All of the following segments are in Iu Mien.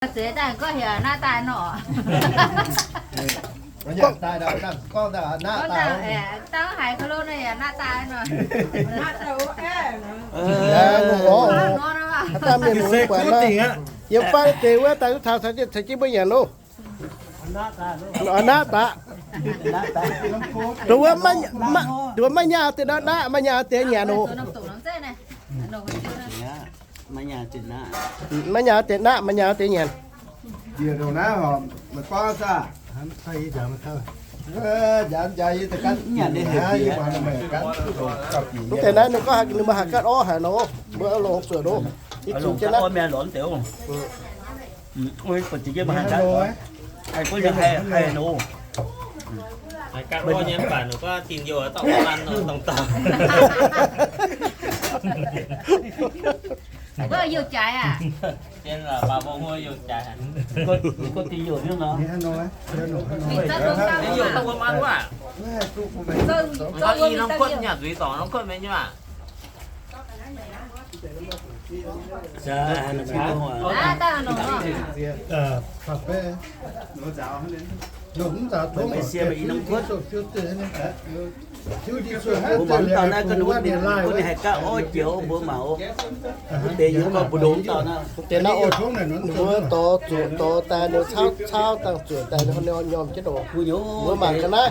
Zeiz daaih gorngv heuc naqv daaih nor. Gorngv daaih, gorngv daaih, dangh haiz ka'lo nor yaac naqv daaih nor. Dangh mienh muoz buatc nor, yiem fai deix wuov daaih taux caux jienv mbuo nyanc loh. Naqv daaih. Dongh wuov maiv nyaah deix nor naqv, maiv nyaah deix nyanc oc. Maiv nyaah deix naqv, maiv nyaah deix nyanc. Mv deix naaiv ninh gorngv haaix ninh mbuo haih gaatv orv haic nor, mbuo longc zuoqc nor, ih zuqc jienv naaiv. Mbuo youh jaaix aqv. Mbuo mangc mv dauh naaiv ga'naaiv ninh haih gaatv orv jiex, mbuo mangc oc. Mv deix yie gorngv mbu'ndongx dauh naaiv. Deix naaiv oc, ninh mbuo dorh zuqc dorh daaih, ninh cauv cauv dangh zuqc daaih, ninh nyormh jienv oc. Mbuo mangc ga'naaiv.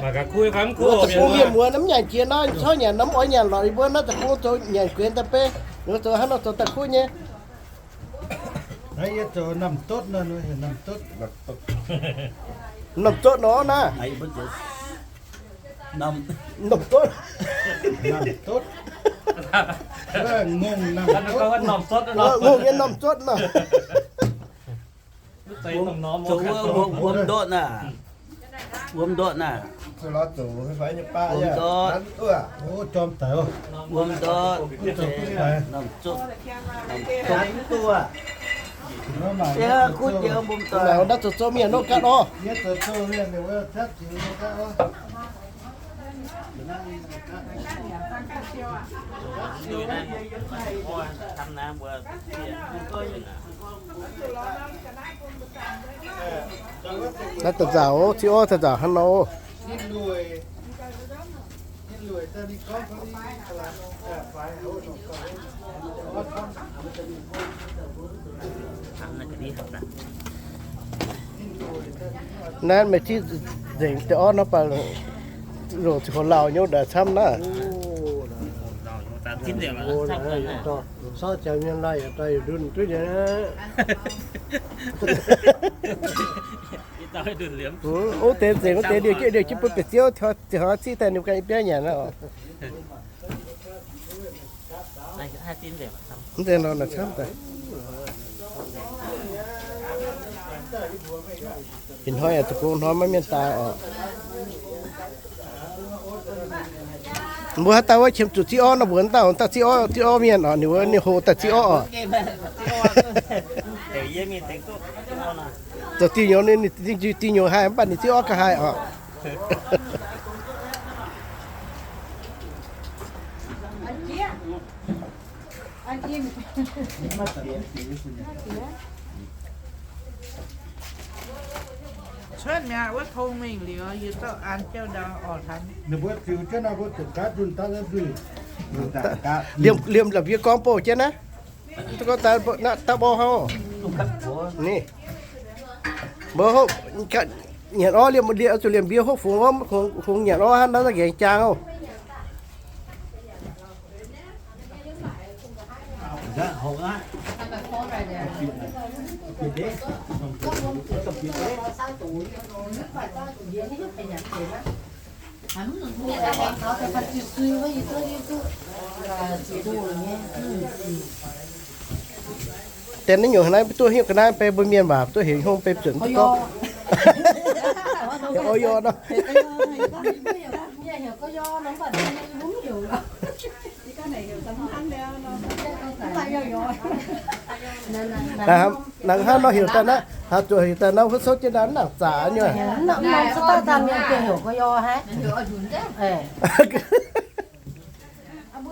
Mbuo deic-bung mienh muoz mv nyanc jiex nor, corc nyanc norm oix nyanc lorqc, yie mbuo naaiv deic-bung zoux nyanc guenx daaih beiv, ninh mbuo zoux hnangv nor zoux daaih kuv nyei. Namh zotv nor naaiv. Namh zotv. Ngongh nyei namh zotv nor. Zoux wuov wuom ndortv naaiv. Wuom ndortv naaiv. Wuom ndortv. Wuom ndortv. Namh zotv. Kuv jiex mba'ziex. Naaiv zoux zoux mienh nor gaatv orv. Naaiv da'nzauc, ziqv orv da'nzauc hnangv nor. Naaiv meih ziqv nzengc deix orv nor baac longc ziqc hoc lauh nyei daaih camv naaiv. Wuov deix nzengc, wuov deix liouh jienv, liouh jienv bun biauv-ziouv, ziouc ziqv daaih ninh ganh biauv nyanc naaiv oc. Mv zeiz nor, camv daaih. Ih hnoi yaac zoux gong hnoi maiv mienh daaih oc. Mbuo haaix dauh wuov qiemx zuqc ziqv orv nor, mbuox dauh, dauh ziqv orv, ziqv orv mienh oc, ninh mbuo ninh hoqc daaih ziqv orv oc. Zoux diuh nyuoz, ninh diuh nyuoz haih mv baac ninh ziqv orv gauh haih oc. Cuotv mi'aqv, wuov tong mingh liuz, yie zorqv an jauv ndau orqc hnangv. Ninh mbuo ziux jienv nor, mbuo zuqc gaatv nzunh daav nzuih. Liemh, liemh la'mbie gorngv bouh jienv naaiv. Mv gorngv daaih, daaih bouh hnangv. Ni, mbuo hopv nyanc orv liemh, zuqc liemh mbie hopv fungx orv, fungx nyanc orv hnangv naaiv nqaengx jaang oc. Deix naaiv nyungc naaiv mv duqv hiuv ga'naaiv bei mbuo mienh waac, mv duqv heuc hnyouv bei zuotc mv duqv gorngv. Heuc Oyo nor. Naaic hnangv nor heuc daaih naaiv, haaix zuqc heuc daaih naaiv huv souv jienv naaiv mv nangc zaqc nyei.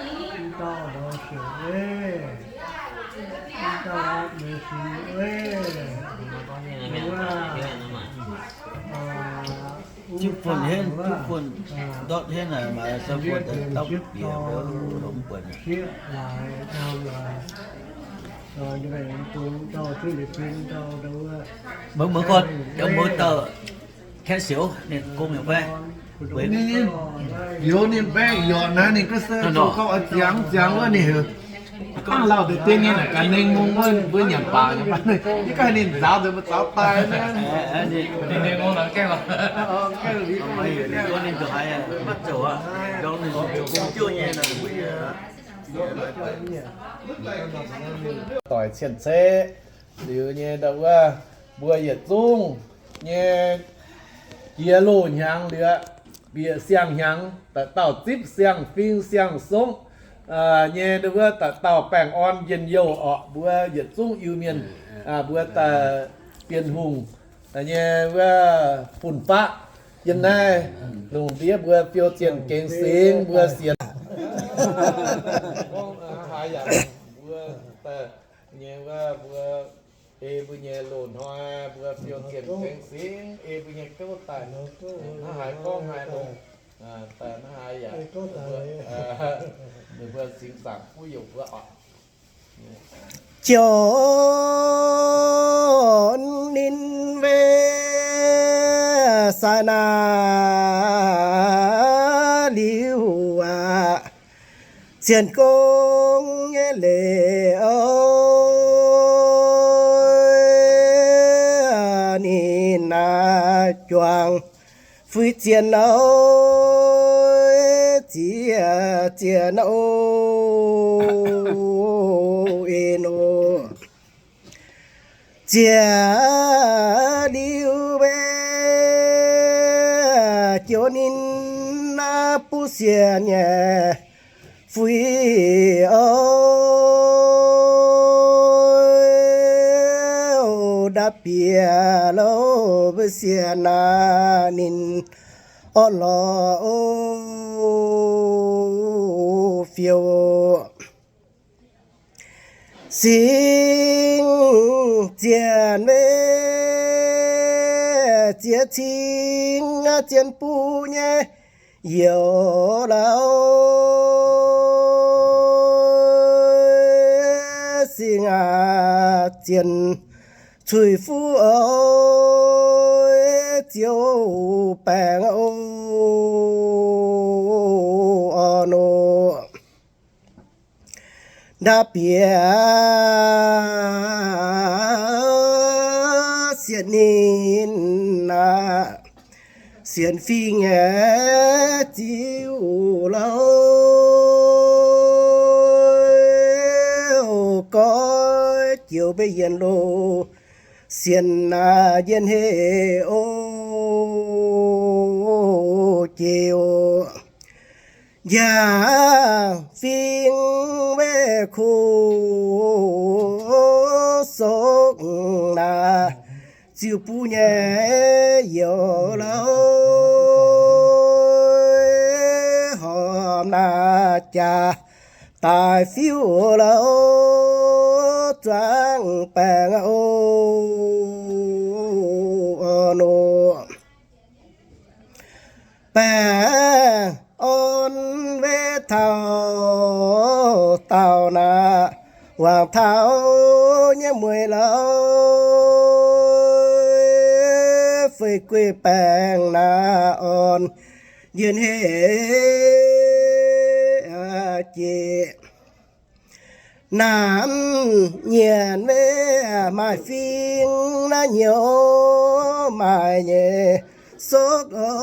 Mv dauh nor siouc weiv, mv dauh meih siouc weiv, wuov, juv buonc henv, juv buonc ndortv henv naaic, maaih sa buonc daaih dauh bieqc mv buonc. Mv, mv gorngv, yaac mbuo dauh kaeqv siouc ninh gong yaac fai. Liuz ninh mbaeqv yorqc naaiv ninh ga'sie zoux gauh oix ziangx ziangx wuov ninh heuc. Hnangv lauh deix dien nyei naaic gaax nengh mungz wuov mbuo nyanc baac nyei, yie ganh ninh nzaaux nzengc mbuo zaux daaih. Doic cien-ceqv liuz nyei ndau wuov, mbuo yietc zungv nyei jiex loz-hnyangx liuz, bieqc siang-hnyangx, daaih dauh zipv siang-fing siang-songv nyei ndau wuov, daaih dauh baengh orn njien-youh orqc, mbuo yietc zungv Iu-Mienh, mbuo daaih Bienh Hungh nyei wuov fun-faqv yiem naaiv lungh ndiev mbuo fiou zienh gengx singx mbuo sienx nyei wuov mbuo ei mbuo nyei loz-hnoi mbuo fiou zienh gengx singx ei mbuo nyei gouv daaih hnangv haaix gorngv haaix longx, daaih hnangv haaix yaac meih mbuo singx zaangc kuv youh mbuo oc. Ziouc ninh weic sai naaiv liuz aqv, zien gong nyei leiz oc, ninh naaiv juangc fuix zienh oc, ziex zienh oc, en oc. Ziex liuz mbuo ziouc ninh naaiv buv sienx nyei fuix oc, nda'bieqc louh mbuo sienx naaiv ninh orn-lorqc oc, fiou singx zienh meiv ziex cing zien buv nyei youc lauh, singx aac zienh cuix fuqv oc, ziouc baengh oc, orn oc. Nda'bieqc sienx ninh aqv, sienx fingx nyei ziux lauh, goiv joux mbuo yienh loz sienx naaic njien-heh o, jiex o. Njang fingx wei kuv sokv naaic ziux buv nyei youz lauh, horpc naaic jaax daaih fiuv lauh, zuangx baengh o, orn o. Baengh orn wei taux dauh naaic wangc taux nyei mueiz lauh, fei guei baengh naaic orn njien-heh jiex. Namx nyienc wei maaih fingx naaiv nyouz maaih nyei sokv o,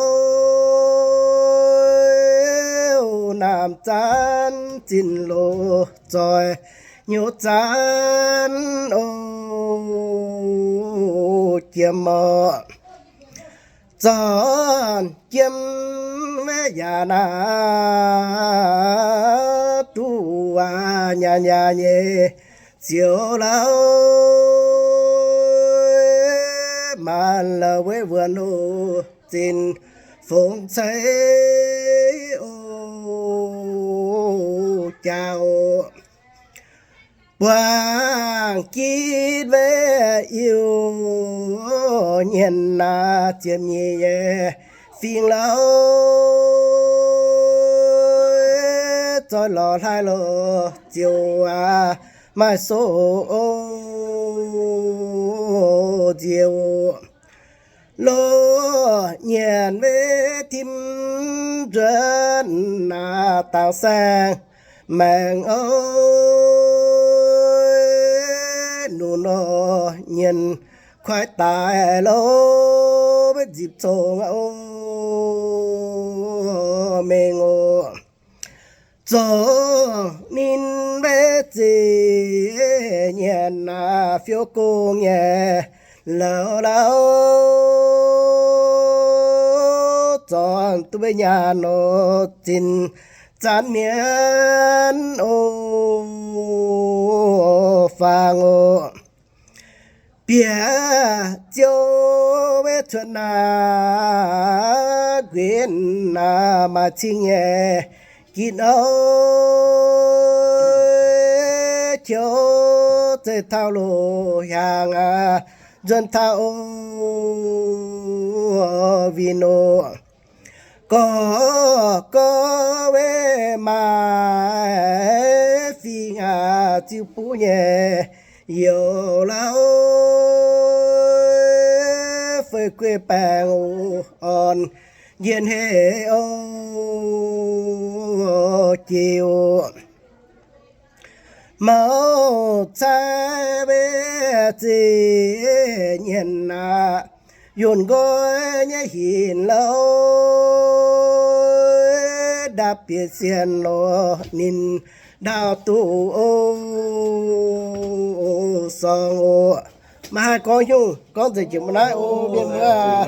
namx zanv zinh loz zoih nyouz zanv o, jiem orqc. Zorqv jiem maiv yaac naaic duqv waac nyaah nyaah nyei zioux lauh, maanc la'weiv wuonx loz zinh fongx ceix o, jaax o. Buangh gitv wei iu nyienx naaic ziepc nyeic nyei fingx lauh, zoih lorz hlaaix loz ziouc aac maaih soqv o, nziouc loz nyienc wei tim nzuonx naaic dangx saeng maengx o, nunc nor nyienx kuaaiv daaih loz maiv nzipc cong o, mengh o. Zoqc ninh maiv zeiz nyienx naaic fiou gong nyei lauh lauh, zornc duqv maiv nyaanh nor zinh zanv mienv o, faang o. Bieqc ziouc maiv cuotv naaic nquinx naaic maaih cing nyei gitv o, qiu zeiz taux loz hiaangx aac nzuonx taux o, winh o. Gorx gorx wei maaih fingx aac ziux buv nyei youz lauh, fei guei baengh o, orn njien-heh o, jiex o. Mouc cai wei ziec nyienx aac, yunc nqoi nyei hinc louh, ndapv bieqc sienh loz ninh ndaauh duqv o, sorng o. Maiv haih gorngv nyungc, gorngv nzengc jiex mbuo naaiv o, mienh muoz.